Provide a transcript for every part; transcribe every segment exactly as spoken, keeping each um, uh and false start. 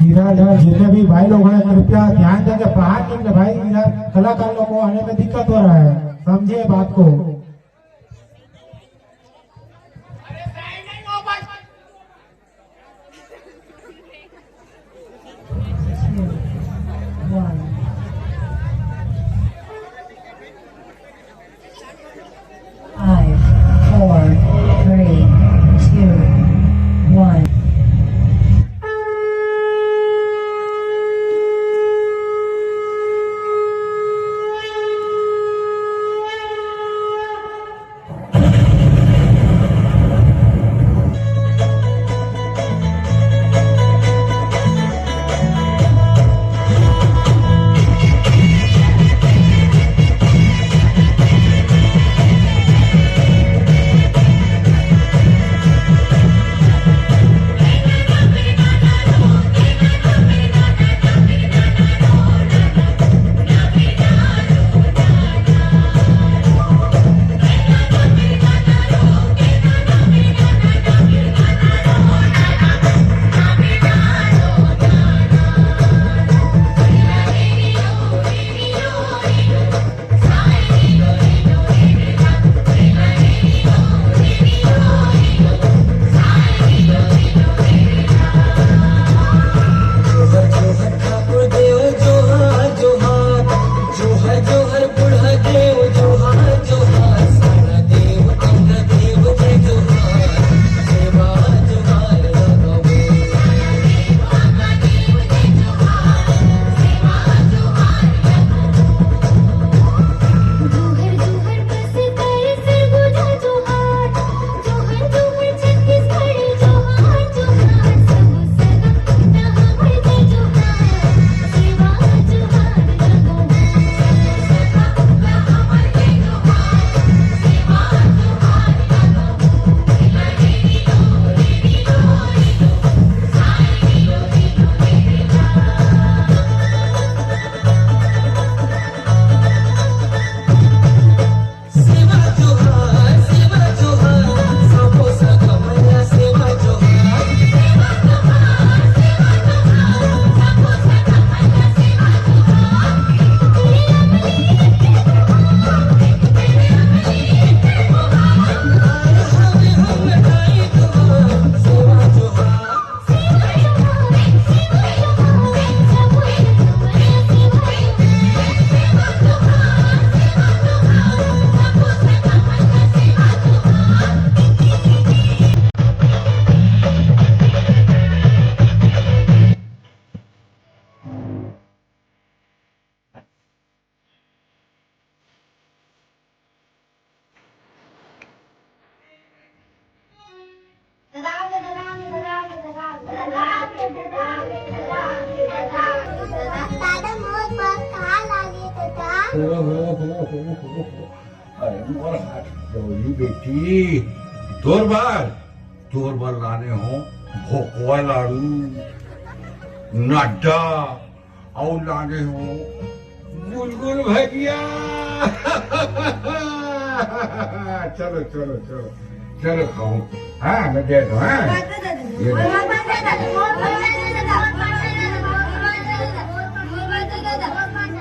इधर, इधर जितने भी भाई लोग हैं, कृपया ध्यान देंगे, बाहर निकले भाई। इधर कलाकार लोग को आने में दिक्कत हो रहा है, समझिए बात को। Five, four, three, two, one. दादा, मोर बर का लागे, दादा? हो, हो, हो, हो, हो। अरे, मोर हाथ जोड़ी बेटी, तोर बर, तोर बर लाने हो भोकवा लाडू, नड्डा, अउ लाने हो गुलगुल भजिया। चलो, चलो, चलो, चलो खाओ। हाँ, मैं दे दूँ, हाँ? ये लो।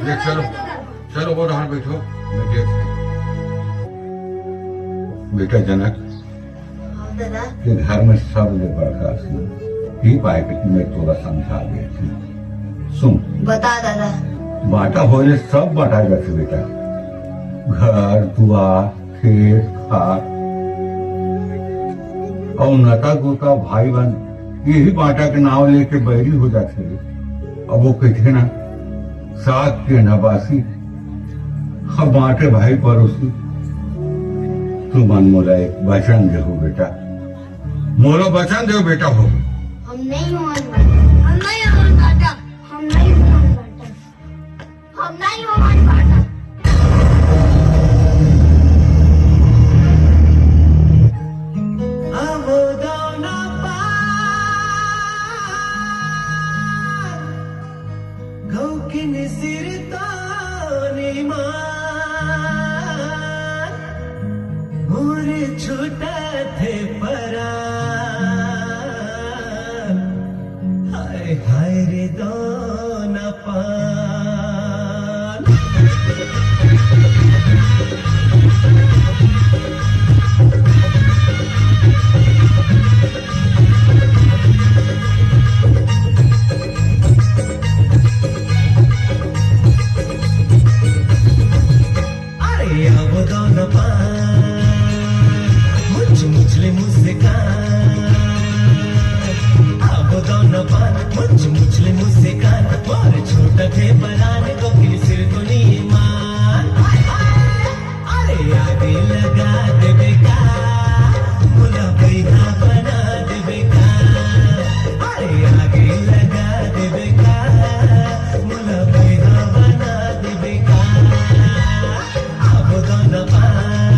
ये चलो, चलो, वो बाहर बैठो, मैं दे दूँ। बेटा जनक, हाँ, दादा। के घर में सबले बड़का असन। ये पाए कि मैं तोला समझा देथंव। सुन। बता दादा। बांटा होए ले सब बांटा जाथे बेटा। घर, दुआर, खेत, खार। अउ नता गोता भाई बहन यही बांटा के नाव लेके बैरी हो जाथे। अब वो कहिथे ना, साग के नबासी, अब बांटे भाई परोसी। तुमन मोला एक वचन देहू बेटा, मोला वचन देव बेटा हो। हम नहीं होवन बांटा। हम नहीं होवन बांटा। हम नहीं होवन बांटा। हम नहीं होवन बांटा। आवो दाना पार, घौकिन सिर तानी मार, मोर छूटा थे परान। हाय हाय रे। दो न पान। अरे अब दो न पान, मुछ मुछ ले मुस्कान। अब दो न पान, मुछ मुछ ले मुस्कान। मोर छोटा थे परान, गोकिल सिर तो नी मान। अरे आगे लगा देबे का, मोला बइहा बना देबे का। अरे आगे लगा देबे का, मोला बइहा बना देबे का। अब दो न पान,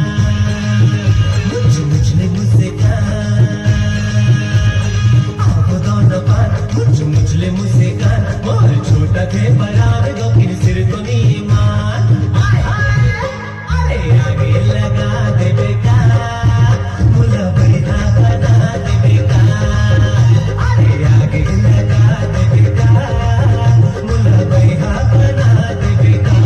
मुछ मुछ ले मुस्कान। अब दो न पान, मुछ मुछ ले मुस्कान। मोर छोटा थे परान, गोकिल सिर तो नी मान। हाय, हाय। अरे आगे लगा देबे का, मोला बइहा बना देबे का। अरे आगे लगा देबे का, मोला बइहा बना देबे का।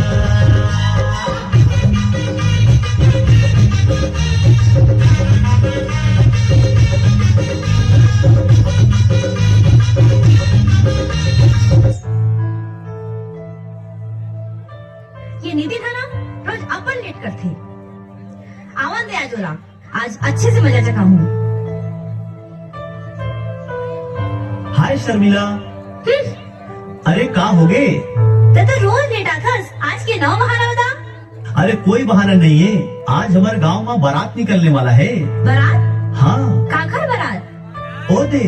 ये नितिन है ना, रोज अपन लेट करथे। आवन दे आज ओला, आज अच्छे से मजा चखाहूँ। हाय शर्मिला। हम्म। अरे का होगे? ते तो रोज लेट आथस, आज के नवा बहाना बता। अरे कोई बहाना नहीं है, आज हमारे गांव में बारात निकलने वाला है। बारात? हाँ। काकर बारात? ओ दे।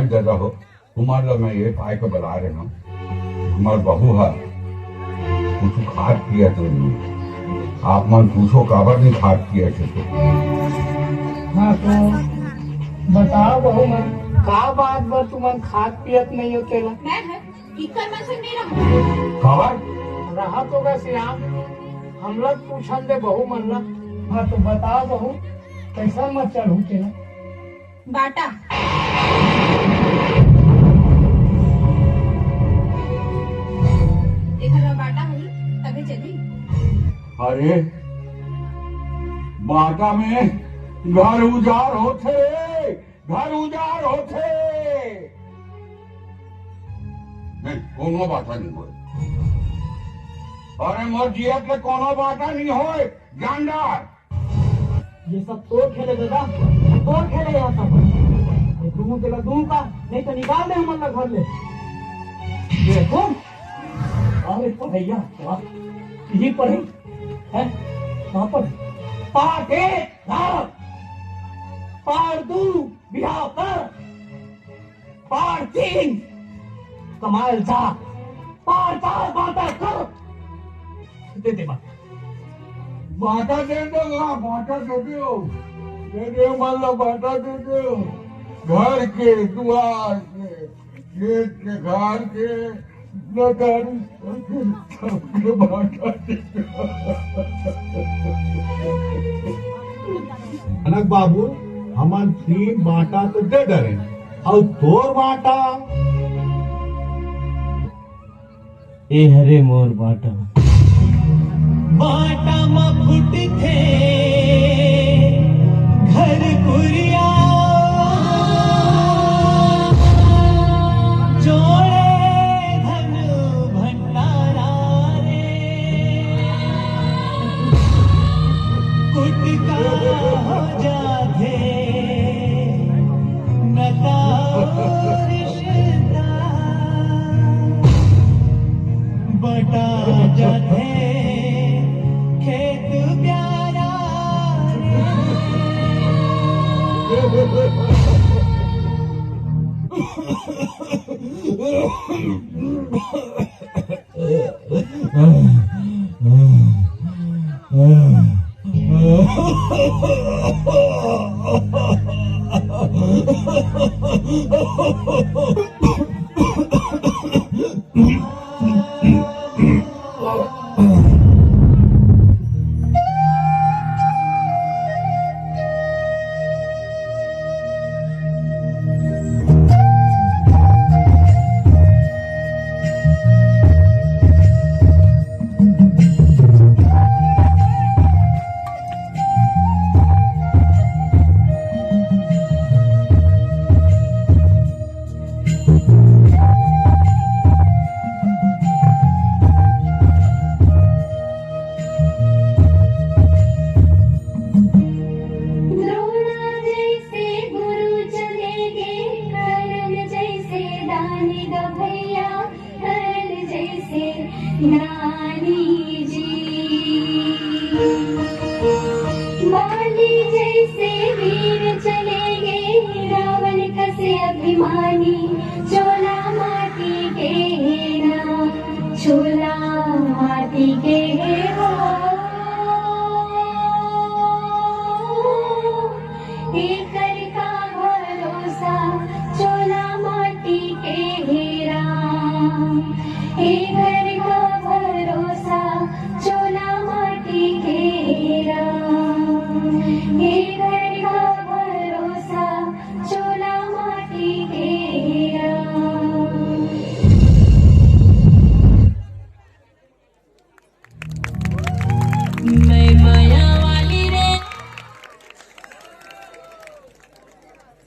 दादा हो, तुम्हार ला मैं ये पाए के बला रहे हूँ। हमार बहू हा कुछ खात पियत नहीं। आप मन पूछो काबर नहीं खात पियत है तो। हाँ तो बताओ बहू मन, का बात बर तुमन खात पियत नहीं हो तेला? मैं हर इक्कर मन संग नहीं रहूं। काबर? रहा तो गा सियान, हमला पूछन दे बहू मन ला। हाँ तो बताओ बहू, कैसन मत चढ़ू तेला? बाटा। एकर बर बाटा होही, तभे चली। अरे, बाटा में घर उजार होथे, घर उजार होथे। नहीं, कोनो बाटा नहीं होय। अरे, मोर जियत ले कोनो बाटा नहीं होय, जान डार। ये सब तोर खेले दादा, तोर खेले यहाँ सब। ये दूँ तेला दूँ का, नहीं तो निकाल दे हमन ला घर ले। देखो, अरे पढ़ैया, वाह, यही पढ़े, हैं? कहाँ पढ़े? पाठ एक, धार। पाठ दू, बिहाव कर। पाठ तीन, कमाए जा। पाठ चार, बाटा कर। दे दे बाटा। बाटा दे दो, हाँ, बाटा दे दो। दे दे, मान लो, बाटा दे दो। घर के, दुआर के, खेत के, खार के, लतारी सबके, सबके बाटा दे दो। कनक बाबू, हमन तीन बाटा तो दे डरेन, अउ तोर बाटा? ए हरे मोर बाटा। बाटा म फुटथे घर कुरिया, जोड़े धन भंडारा रे। कुटका हो जाथे नता रिश्ता, बटा जाथे खेत प्यारा। द्रोणा जैसे गुरु चले गे, कर्ण जैसे दानी ग भैया, कर्ण जैसे ज्ञानी जी। बाली जैसे वीर चले गे, रावण कसे अभिमानी, चोला माटी के हे ना, चोला माटी के हे हो। एकर का भरोसा, चोला माटी के हे राम। एकर का भरोसा, चोला माटी के हे राम। एकर का भरोसा, चोला माटी के